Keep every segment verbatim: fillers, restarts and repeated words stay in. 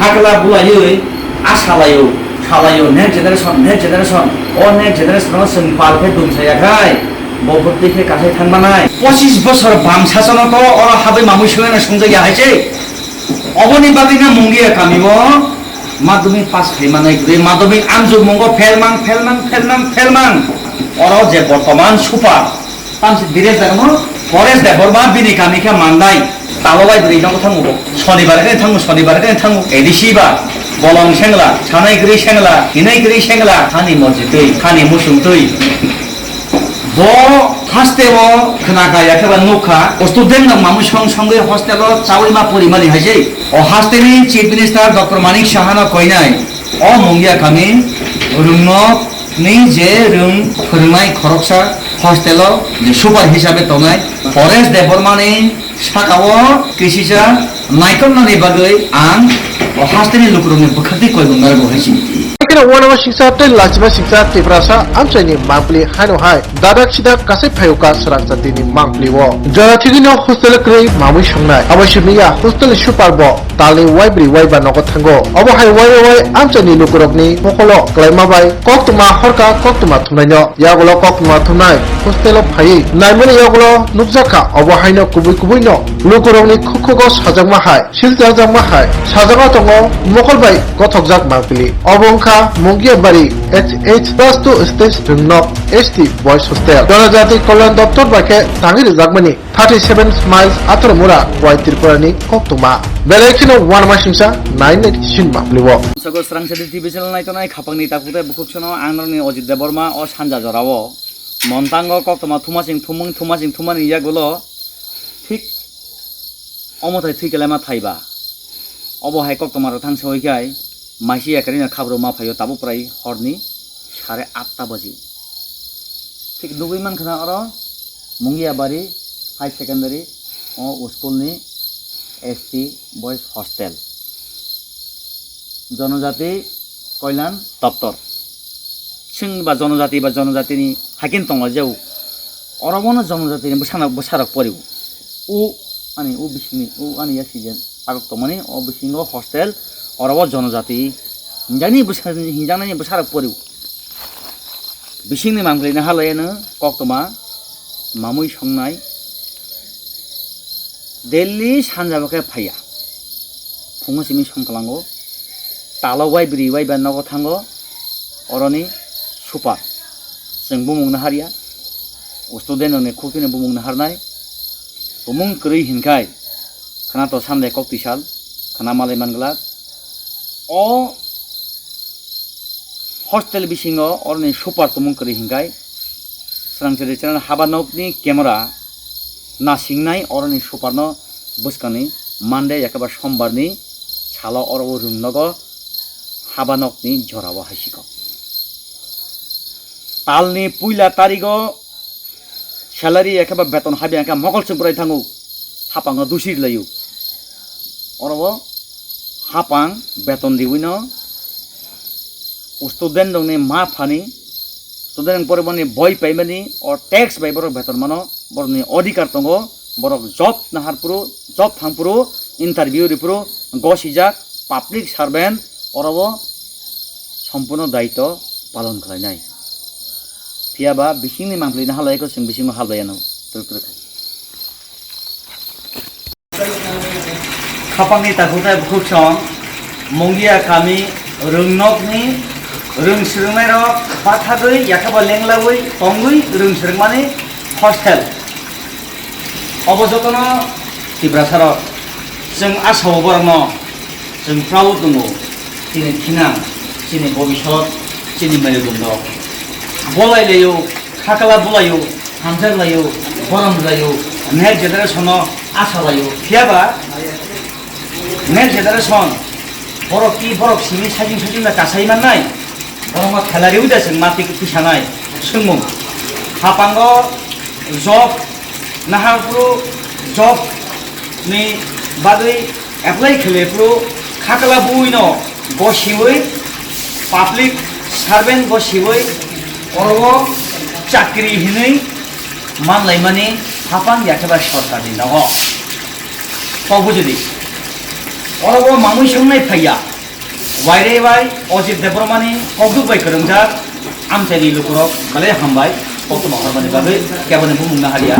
Akla bulaiwi a salaio, salaio, next generation, next generation, o next generation no chwng pal khe dumsaya khai, bo bwtwi khe kasai thangmanai. Pochis bosor bam sasono to oro habwi mamui swngnai swngjak ya hai se. Oboni bagwi no Mungia kami o madhyamik pass khai manai kwrwi, madhyamik amjok mungo fail mang, fail mang, fail mang, fail mang. Oro je bortoman super. Tamsi Dinesh Debbarma, Paresh Debbarma bini kami khe mandai. Talo bai bwrwi nogo thango bo. Sonibar khe thango, Sonibar khe thango. A D C ba, bolong sengla, sanai kwrwi sengla, hinai kwrwi sengla, hani mojitwi, hani musungtwi. Bo haste o khna kha ya khe ba nukha. O student rok mamui song songwi hostel o chaui ma porimani hai se. O haste ni Chief Minister Doctor Manik Saha no koinai. O Mungia kami rwngno ni je rwng phwrwngnai khoroksa hostel o je super hisabe tongnai Paresh Debbarma ni saka o kisisa naikoknani bagwi ang o hasteni lukurokni bwkhaktwi koimung narwgo hai sini. Ekhe wanama singsa tei lachima singsa Tiprasa amchaini mangpili haino hai dadak sidak kasai phayuka swrang jatini mangpili o. Jora thigwino hostel kwrwi mamui songnai. Abo simi ya hostel super bo talni waibrwi waiba nogo thango. Obo hai wai wai amchaini lukurokni mokolo kwlaima bai koktwma horka koktwma thumnaino. Yagulo koktwma thumnai hostel o phaiwi naimani yagulo nukjakha, obo haino kubui kubui no lukurokni khukhugo sajakma hai, silchajakma hai sajakma tongo mokol bai gothokjak mangpili. Obo wngkha Mungia bari H H plus two stage rwngnok S T boys hostel. Jonojati Kalyan Doptor bai khe tangwi rwjakmani thirty seven miles Athramura, Wai Tripura ni koktwma. Belai kheno wanama singsa nai nai sinma piliwo. Soko Srangchati T V channel naitonai khapangni takhuk tei bukhuk sono ang norokni Ajit Debbarma o sanja jorao montango koktwma thumasing thumung thumasing thumani yagulo thik omo thai thwi kelaima thaiba. Obo hai koktwma rok thang sawi khai maisi yakarino khabrok ma phaio tabuk prai horni sare atta baji. Thik nugwi mankha na oro Mungiabari High Secondary o school ni S T Boys Hostel, Jonojati Kalyan Doptor. Chwng ba jonojati ba jonojatini haikhe tonglaijao. Oro bono jonojatini bwsano bwsarok pori. O ani o bisingni, o ani ya season agok tongmani, o bisingo hostel, oro o jonojati hinjakni bwsa, hinjaknani bwsarok pori. Bisingni mangpili no halai ano koktwma mamui songnai. Delhi sanja bo khe phaiya. Phungo simi songklango. Talo wai bwrwi wai ba nogo thango. Oroni super. Chwng bumung no harya. O student rokni khuk tini bumung no harnai. Bumung kwrwi hinkhai. Khna to sande kok twisal. Khna malai man glak. O hostel bisingo oroni super tumung kwrwi hinkhai, Srangchati channel haba nokni camera nasingnai oroni super no bwskangni Monday yakhe ba Sombar ni salo oro o rwng nogo haba nokni jorao hai siko. Talni puila tarigo salary yakhe ba beton habya khe mokol chwng bwrai thango, hapango dusi rwlaio. Oro o hapang beton riwi no student rokni ma phani, student rok poriboni boi paimani o tax bai borok beton mano, borokni odhikar tongo, borok job nahar phuru, job thang phuru, interview ri phuru gosijak public servant oro o sompurno daityo palon khlainai. Phiya ba bisingni mangpili no halai khe chwng bisingo halbai anw twrwk twrwk khai. Khapangni takhuk tei bukhuk song Mungia kami rwngnokni rwng swrwngnairok bathagwi yakhaba lenglawi tongwi rwng swrwngmani hostel. Obo jotono Tiprasarok, chwng asao borokno chwng proud tongo, chini thinang, chini bobisot, chini merudongo. Bolai laio, khakla bulaio, hamjak laio, borom laio, next generation no asa laio. Phiya ba next generation borok ki borok simi sajing sajing da kasai mannai, borok ma khelari uida chwng ma twi twisanai. Swngmung, hapango job nahar phuru job ni bagwi apply khlai phuru khakla bui no gosiwi public servant gosiwi oro chakri hinwi manlaimani hapang yakheba sorkarni nogo. Kok bujidi. Oro bo mamui songnai phaiya. Wairwi bai Ojit Debbarmani kokduk bai kwrwngjak amchaini lukurok belai hambai, koktwma hormani bagwi keboni bumung nahaliya.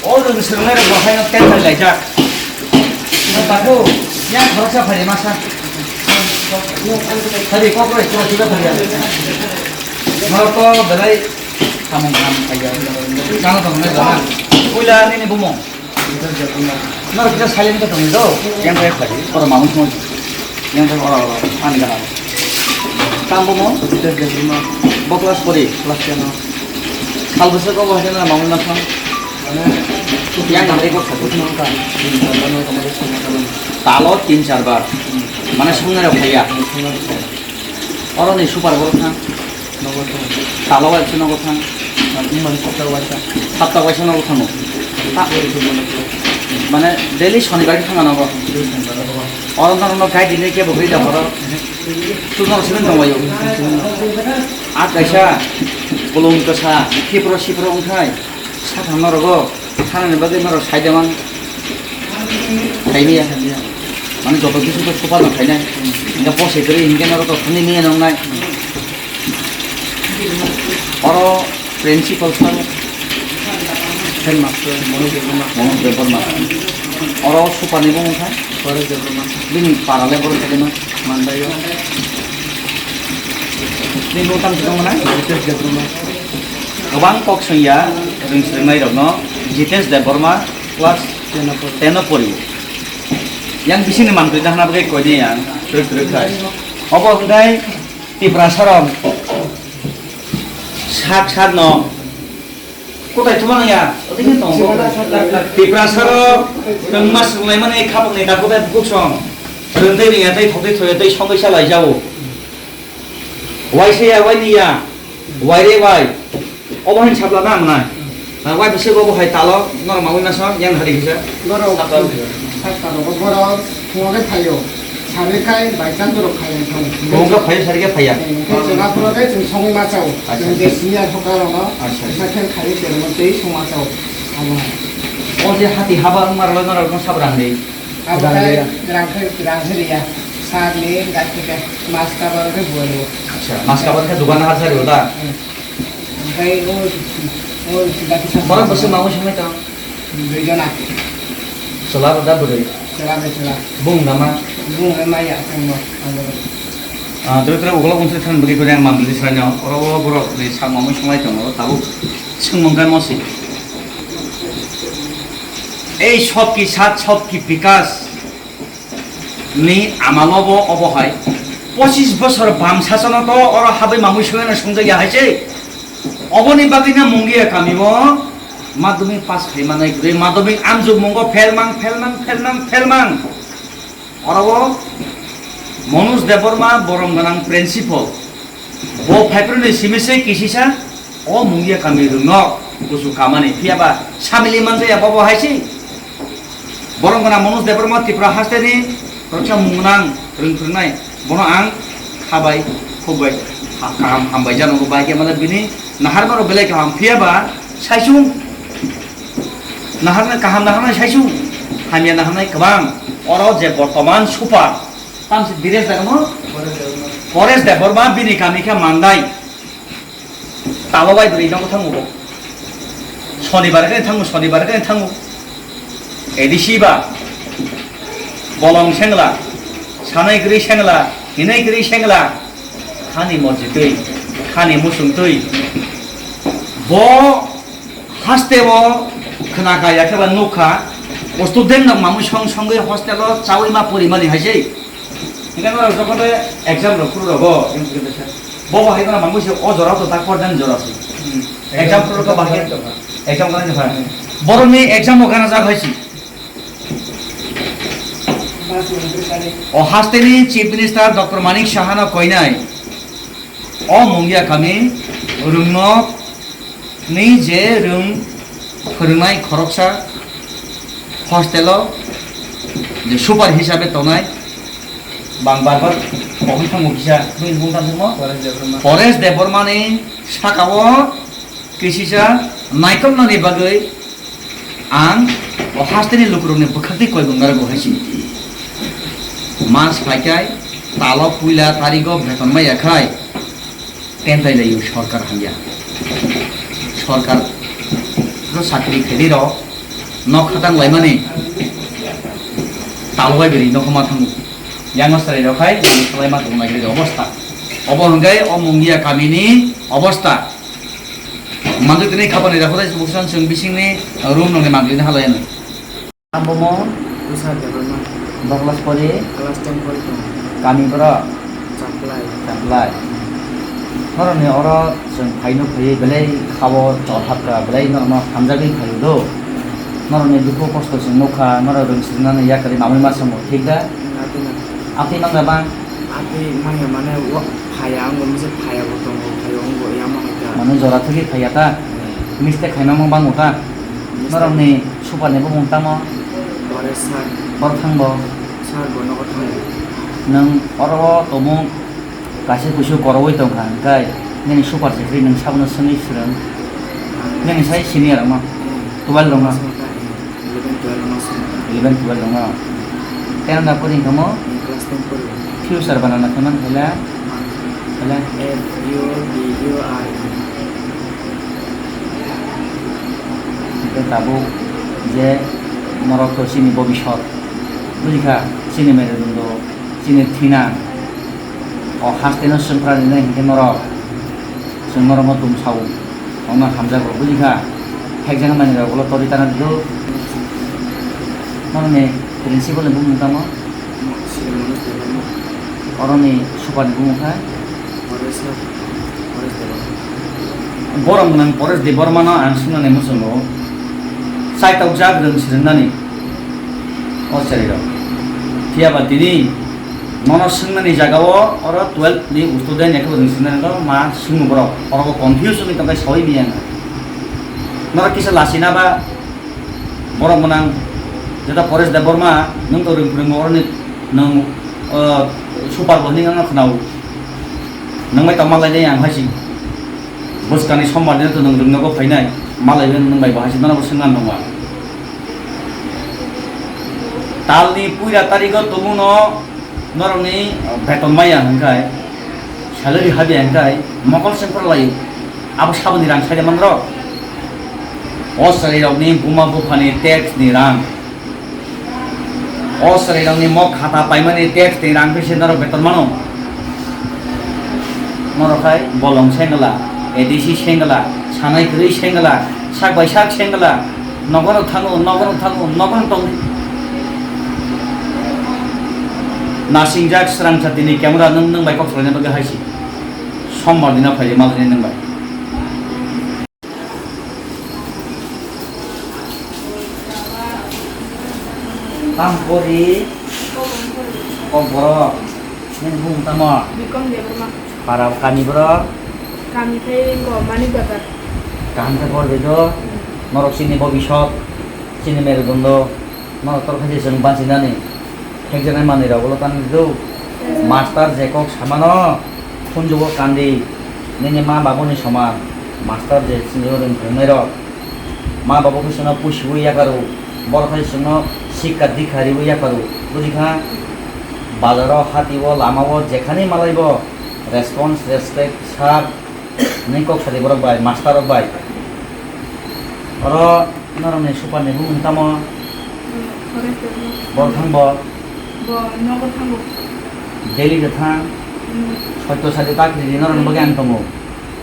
O rwng swrwngnairok bo haino ten thai laijak. Babu, yang khoroksa phari masa. Phari kok roi kok sida phari. Norok to belai samung ham khaijak. Chana tong nai jana. Puila nini bumung. Norok kisa silent khe tongdi do. Yang khe phari, oro mamung song. Yang khe oro oro ani gana. Tamo mo? Bo class pori? Class ten o. Sal bwswk obo hai khe nang mamung nasong. Yang nangri ko sabo. Talo tin char bar. Mane songnai rok phaiya. Oro ni super borok thang. Nogo thang. Talo bai se nogo thang. Iman sapta waisa. Sapta waisa nogo thango. Mane daily sonibar khe thanga nogo. Oro no no kai dine ke bo gri da horo. Suno sini tong wayo. A kaisa bolong kasa khipro sipro ongkhai. Sathang no rogo. Thanani bagwi norok sai da man. Sai niya. Mane joto kisu to sopa no khainai. Hingke bo se kwrwi hingke norok to thangwi niya nongnai. Oro principal sir. Headmaster Manoj Debbarma. Manoj Debbarma. Oro sopa ni bo wngkha. Paresh Debbarma. Bini para le borok khaima. Mandaio. Bini bo tamo tong mana? Ritesh Debbarma. Kwbang kok songya rwng swrwngnairokno Jitesh Debbarma class ten o pori. Yang bisingni mantri dahna bagwi koine yang twrwk twrwk khai. Obo hwnkhe Tiprasarok sak sakno kotai thumano ya, otai khe tongo. Tiprasarok kwngma swrwnglaimani khapangni dakutai bukuksong. Rwngtwi rwngya tei thokti thoya tei songwi sa laijao. Waisa ya, waini ya, waire wai. Obo hain sabla na mwnai. Na wai bwswk obo hai talo, norok mawi masa, yang hari kisa. Borok, sabla. Sak talo, borok, thungo khe phaio. Sari khai, by chance borok khai yang thango. Thungo khe phaio, sari khe phaiya. Eh, khe chwla phuru khe chwng songwi ma chao. Acha. Chwng je senior hokar rokno, acha, acha, kisa khe khai, chwla tei song ma chao. Abo hai. O je hati haba wngma rwla norok no sab rang di. Abo khai rang khe, rang khe riya. Sir ni gari khe mas kabar khe buaio. Acha, mas kabar khe dugan har sari oda. Hmm. Omo, omo, borok bwswk mamwi songwi tong? Dui jona. Chwla rok da bwrwi? Chwla bai chwla. Bung da ma? Bung bai ma ya, chwng no, ang bo. Ah, dwrwi dwrwi ukolog wngthai thani bagwi khe ang mamli swlaino. Oro o borok ni sak mamwi songlai tongo, tabuk swngmung khe mosi. Ei sabki sath sabki bikas ni amalo bo obo hai. Pochis bosor bam sasono to oro habwi mamwi songya na songjak ya hai se. Oboni bagwi na Mungia kami o madhyamik pass khai manai kwrwi, madhyamik amjok mungo fail mang, fail mang, fail mang, fail mang. Oro o Manoj Debbarma borom gwnang principal. Bo phaiphru ni simi se kisisa o Mungia kami rwngno kusu kamani phiya ba samili manjaya bobo hai se. Borom gwnang Manoj Debbarma Tripura haste ni roksa mung gwnang rwng phwrwngnai. Bono ang khabai, khukbai, ha-, kaham hambai jano bai khe mane bini naharma rok belai kaham phiya ba saisung. Naharna kaham naharnai saisung. Hamya naharnai kwbang. Oro je bortoman super. Tamsi Dires Debbarma? Paresh Debbarma bini kami khe Mandai. Talo bai bwrwi nogo thango bo. Sonibar khe thango, sonibar khe thango. A D C ba. Bolong sengla. Sanai kwrwi sengla. Hinai kwrwi sengla. Khani mojitwi. Khani musungtwi. Bo Haste o khna kha ya khe ba nuk kha, o student rok mamwi song songwi hostel o chaui ma pori mani hai se. Hingke norok jokhon exam rok phuru rogo, bobo hai kheno mamwi se o jora to tak pordani jora se. Hmm. Exam phuru rogo bahai exam kha. Borok ni exam o gana jak hai se. O haste ni Chief Minister Doctor Manik Saha no koinai. O Mungia kami rwngno ni je rwng phwrwngnai khoroksa hostel o je super hisabe tongnai, bang bar bar kokno thango kisa, bini bung tang thangmo? Paresh Debbarma. Paresh Debbarma ni saka o kisisa naikolnani bagwi ang o hasteni lukurokni bwkhaktwi koi bung narwgo hai se. Mas phaikai, Talo puila tarigo beton maya khai, tentai laio sorkar hamya. Sorkar ro sakri khaidi ro, nok khatang laimani talo bai beri nok ma thango. Yang sarai rok hai, salai ma tong nagri obostha. Obo hwnkhe o Mungia kamini obostha. Manjak tini khapani rok hodai busan chwng bisingni room nongni manjak tini halai ano. Abomo Tushar Debbarma. Boklas pori. Class ten pori tongo. Kami borok? Chaplai. Chaplai. Norokni oro chwng phaino phaiwi belai khao chol hapkha, belai norokno hamjagwi phaio do. Norokni dukhu kosto chwng nukha, norok rwng swrwngna yakarwi mamwi ma swngo, thik da? Atwi na. Atwi mangda bang? Atwi manya mane wa-, phaya wngbo, misa phaya bo tongo, phaya wngbo, yama hai ta. Mane jora thwgwi phaya ta? Hmm. Mistake khaima wng bango ta? Mistake. Norokni Super ni bumung tamo? Ore sir. Bor thang bo? Sir bo nogo thango. Nwng oro o tongmung kaisa kuisu korogwi tongkha, hwnkhe nini super se kwrwi nwng sabono swngwi swrwng. Nini sai senior rokno? Hmm. Twelve rokno? Eleven twelve rokno swngkha. Eleven twelve rokno? Ten da pori wngkha mo? Hmm, class ten pori. Future banana khe man khaila? Man. Khaila? F U T U R. Hingke tabuk je norok to chini bobisot, bujikha, chini merudondo, chini thina, o haste no swngkra rinai hingke norok, chwng norokno tum sao, norokno hamjago, bujikha, phekjagwi manwirok ulo torwi tana dido, norokni principal ni bumung tamo? Oroni super ni bumung kha? Paresh, Paresh Debbarma. Borok gwnang Paresh Debbarma no ang swngnani muchungo. Chaitokjak rwng swrwngnani o cherwi rok. Phiya ba tini nono swngnani jaga o oro twelve ni student ya khe rwng swrwngnani no ma swngno borok. Oro bo confuse wngwi tongkha saui miyang. Norok kisa lachina ba Borok gwnang jeta Paresh Debbarma, nwng to rwng phwrwngmo oroni nwng, o, super bo hinwi wngno khwnao. Nwng bai tongma lainai ang hai se. Bwskangni sombar dino to nwng rwngnogo phainai. Malai nwng bai bo hai se nono bo swngna nangma. Talni puila tarigo tongmungno Norokni beton maya hwnkhai, salary habya hwnkhai, mokol sengkor lai, abo saboni rang saida manrok. O chwrairokni buma buphani tax ni rang. O chwrairokni mok khata paimani tax ni rang khe se norok beton mano. Norok khai bolong sengla, A D C sengla, sanai kwrwi sengla, sak bai sak sengla. Nogono thango, nogono thango, nogono tongdi. Nasingjak srangsa tini camera nwng, nwng bai kok salaina bagwi hai si. Sombar dina phai mal nwng bai. Tam pori, kok borok, nwng bung tamo? Bikom Debbarma. Para kami borok? Kami khe wngkha Manik Bazar. Kaham khe por bedo. Hmm. Norok chini bobisot, chini merudondo, norok tor khe chwng bachinani. Thekjaknai manwi rok ulo tang do. Yes, sir. Master je kok samano, phunjugo kandi, nini ma babuni soman. Master je chini rwng phwrwngnai rok. Ma babo khe chwngno pusiui yakaru, borok hai chwngno sikka dikha riui yakaru, bujikha? Bazaro, hatio, lamao, jekhani malaibo response, respect, sir, hinwi kok sadi borok bai, master rok bai. Oro norokni super ni bumung tamo? Forest Department. Bor thangbo? Bo nogo thango. Daily de thang? Hmm. Soito sadi ta khri di norokni bagwi ang tongo.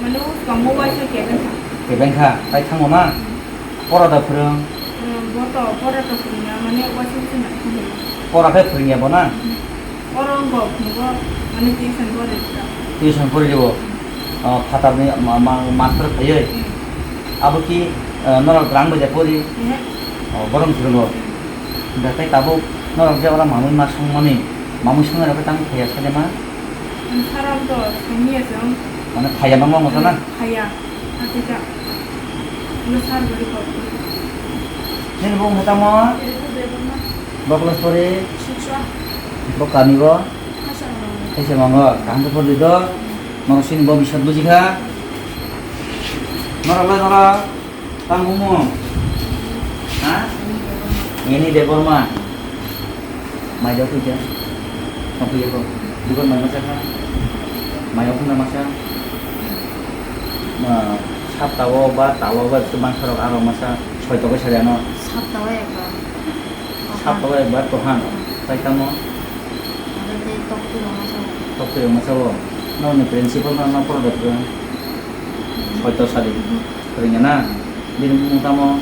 Mane o tongo waisa kebeng kha. Kebeng kha, tai thango na? Hmm. Pora da phwrwng? Hmm, bo to pora to phwrwngya, mane waisa waisa na phwrwngya. Pora khe phwrwngya bo na? Hmm. Oro wngkha phungo, mane tuition pore kha. Tuition pore dibo? Hmm. O, phatarni ma-, ma-, master phaiwi? Hmm. Abo ki, eh, norok rang bai da pori? Ehe. O, borok phwrwngo? Hmm. Da tei tabuk norok je oro mamwi ma songmani, mamwi songnai rok khe tamo phaiya sade ma? Sir, ang to songya se ang. Mane phaiya bangma wngkha na? Hmm, phaiya. Atika. Ano sir gari ko. Nini bung tamo? Iri ko bebak ma. Bokla sori? Suksa. Bo kami bo? Asa ma. Asa ma ngo. Kaham to pori do. Norok sini bo bisat buji kha. Norok lai norok. Tang bumung? Ha? Ngeni Debbarma. Mai jok puja. Kok puja ko. Bukan mai masa kha? Mai okna masa? Ma, sapta o ba talo ba su mangsa rok aro masa soi tokai sari ano? Sapta o ekbar. Sapta o ekbar tohan. Hmm. Tai tamo? Aro tei tok twi rok masa o. Tok twi rok masa o. Nokni principal no, no product rw? Soi to sari. Hmm. Kwrwngya na? Bini bumung tamo?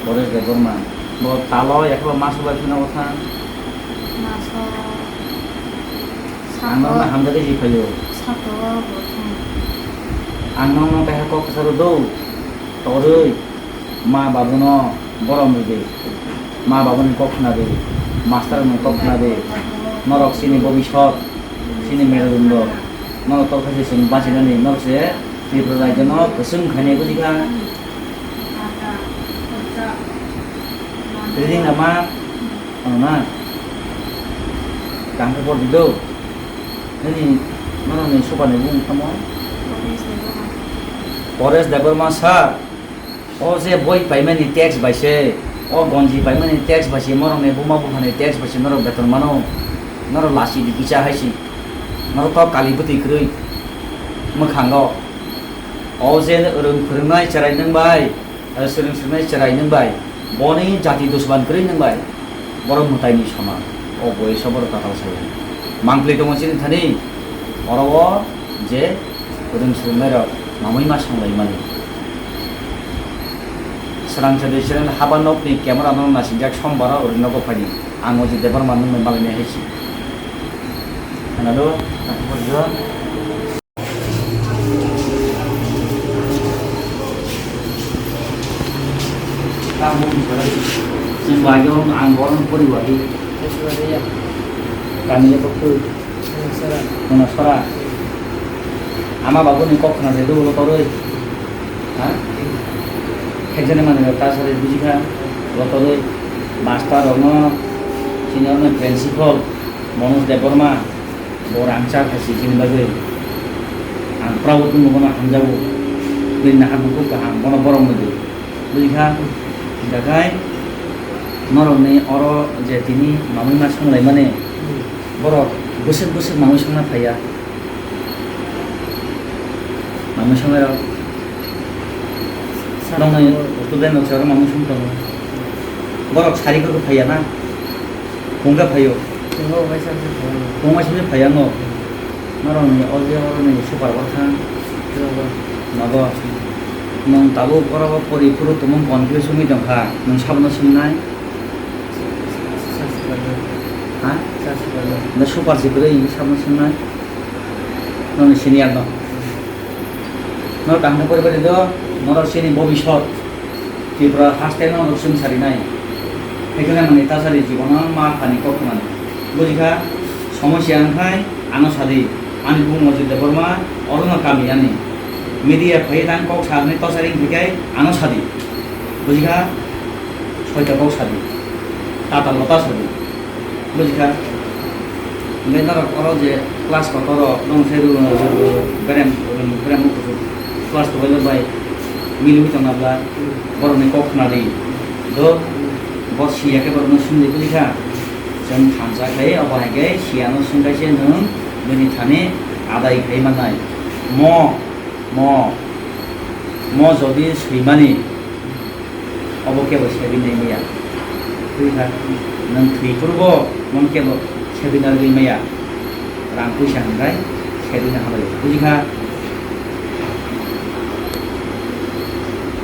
Paresh Debbarma. Bo talo yakhe bo maso bai phano bwkha? Maso Ang nokno hamjakgwi ji phaio. Sato bo thang. Ang nokno kaisa kok kwcharo do. Torwi ma babuno borom rwdi. Ma babuni kok khwnadi. Master ni kok khwnadi. Norok chini bobisot, chini merudondo. Norok tokhaisi chwng bachinani, norok se Tripura rajyono kwchwng khainai bujikha. Reading lama, ano na? Kaham khe por di do. Nini, norokni super ni bumung tamo? Paresh Debbarma sir. O je boi paimani tax bai se, o gonji paimani tax bai se, morokni buma buphani tax bai se norok beton mano, norok lasi di kisa hai se, norok to kali bwtwi kwrwi mwkhango. O je rwng phwrwngnai cherai nwng bai, eh, swrwng swrwngnai cherai nwng bai, boni jati dusman kwrwi nwng bai. Borok mwtaini sona, o boiso borok tatal saya. Mangpli tongo chini thani, oro o je kwrwng swrwngnairok mamui ma songlaimani. Srangsa de channel haba nokni camera no nasingjak sombaro ori nogo phaidi. Ang o je Debbarma nungno malainai hai si. Khwnado? Chwng bahai khe ang borokno poriwadi. Kami le kok twi. Nono sora. Ama babuni kok khna se dulu toroi. Ha? Khejene mane ta sari bujikha. Lo toroi. Master rokno, senior no principal, Manoj Debbarma. Bo rangchak hai se chini bagwi. Ang proud wngwi bono hamjago. Bini naharmung kuk kaham, bono borom wngwi. Bwkha, hingkha khe norokni oro je tini mamui ma songlaimani, borok bwswk bwswk mamui songna phaiya. Mamui songnai rok. Nokni student rok se oro mamui song tongo. Borok sari khe phaiya na? Hwnkhe phaio. Tongo, waisa se tongo. Hwnkhe se phaiya no. Norokni o je oroni super o thang. Tongo. Nogo. Nwng tabuk oro pori phuru tumung confuse wngwi tongkha. Nwng sabono swngnai? Sa super no. Ha? Sa super no. Nwng super se kwrwi hinwi sabono swngnai? Nokni senior no. No kaham khe poribai rwdi, norok chini bobisot. Tripura haste no norok chwng sarinai. Ekhane mani tasari jibono ma phani kok khwnani. Bujikha, somosya wngkhai ano sadi. Ani bumung Ajit Debbarma, orono kami ani. Media phai tang kok sarni tasari wngkhai ano sadi. Bujikha, soita kok sadi. Tata lota sadi. Bujikha. Hingke norok oro je class kotor rok, nong se ru-, ru-, ru-, berem, ru-, berem mukusu class twelve bai miliwi tongna bla, borokni kok khna di. Do, bo siya khe borokno sung di bujikha. Chwng thansa khe, obo hai khe siyano sung khe se nwng bini thani adai khai mannai. Mo, mo, mo jodi swimani, Obo kebo sebi nai maya. Twi kha, nwng thwi phuru bo mon kebo sebi narwgwi maya. Rang puisa hwnkhai sebi na halai. Buji kha?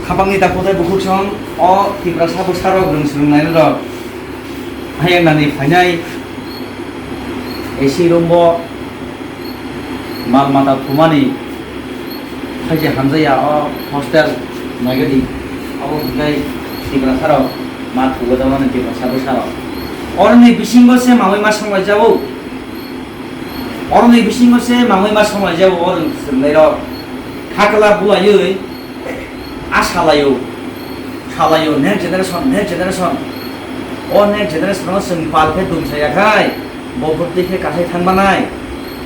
Khapangni ta kothai bukhuk song o Tiprasa bwsarok rwng swrwng nai rok. Hayang nani phainai A C room bo mal mata thumani khaija hamjaya o hostel naigadi abo hwnkhe Tiprasa rok ma thugo tamo ni Tiprasa bwsa rok. Oroni bisingo se mamui ma songlai jabo. Oroni bisingo se mamui ma songlai jabo o rwng swrwngnai rok. Hakla bulaiwi A salaio, salaio, next generation, next generation. O next generation o chwng pal khe dumsaya khai, bo bwtwi khe kasai thang manai.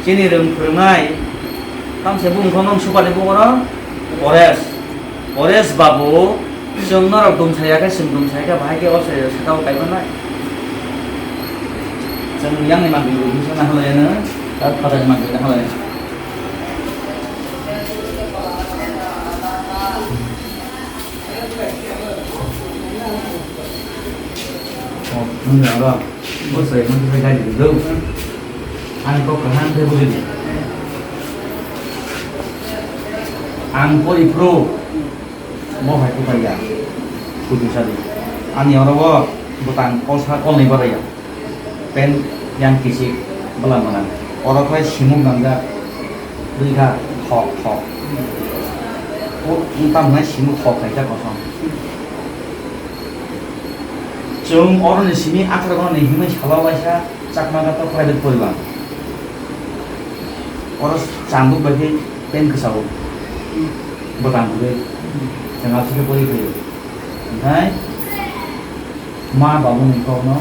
Chini rwng phwrwngnai, tamse bumung kho nong super ni bumung oro Paresh, Paresh babu, chwng norok dumsaya khe, chwng dumsaya khe, bahai khe o se sakao kai manai. Chwng yang ni manwi rwgwi sa nahalai ano, ta phatar ni manwi nahalai. Oh, nung ya ba. Bo sai mo sai dai di do. Ani kok kaham khe bujili. Ang pori pro. Bo hai kutai ya. Kudu sadi. Ani oro bo butang kolsa kolni baraya. Pen yang kisik bwla mwnang. Oro khai simuk nangjak. Bwkha thok thok. O wngkha hwnai simuk thok khaijak kosom. Chwng oroni simi atharo gonani himwi salo waisa Chakma Gata private poribar. Oro chanduk bai khe pen kwchao. Bwtang kwrwi. Chwng aswk khe pori phaio. Hwnkhai ma babuni kokno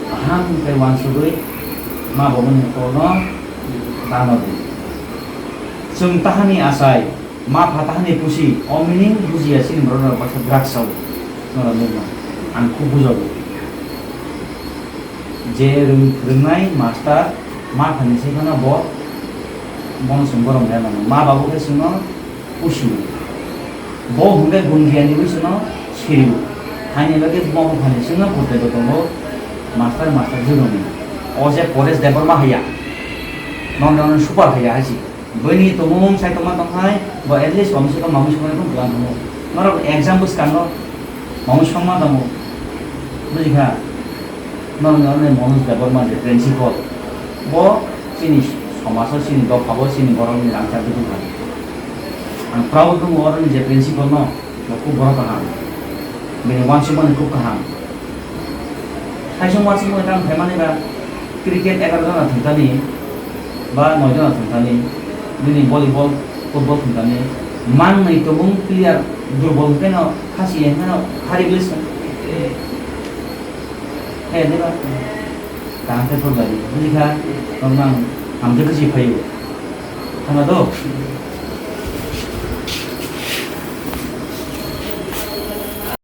kaham khe uansugwi ma babuni kokno dano di. Chwng tahani achai, ma pha tahani pusi, o meaning bujiya chini borok rok baksa drugs sao. Norok nukma. Ang khub bujago. Je rwng-, rwngnai master, ma phani se phano bo, bono chwng borom ya nang. Ma babu khe chwngno pusu. Bo hwnkhe gun giyani wi chwngno siriu. Haini bagwi bo buphani chwngno kwtwi bo tongo, master, master Juroni. O je Paresh Debbarma haiya. Non non super haiya haisi. Bini tumung sai tongma tongkhai, bo at least komse kom mamui songmani tong tong tongmo. Norok exam bwskango mamui songma tongo. Bujikha? Norok ni Manoj Debbarma je principal. Bo chini somajo, chini dophao, chini borokni rangchak bwtwi kha. Ang proud tongo oroni je principal no, bo khub borok kaham. Bini uansukmani khub kaham. Kaisok uansukmani tamo phaimani ba cricket egaroh jona thwngthani ba noi jona thwngthani, bini volleyball, football thwngthani, mangnwi tumung player durbol hwnkhe no khasi hwnkhe no hari bwlwi song. He diba? Kaham khe football di. Bujikha, norok ang hamjak khe si phaio. Khana do?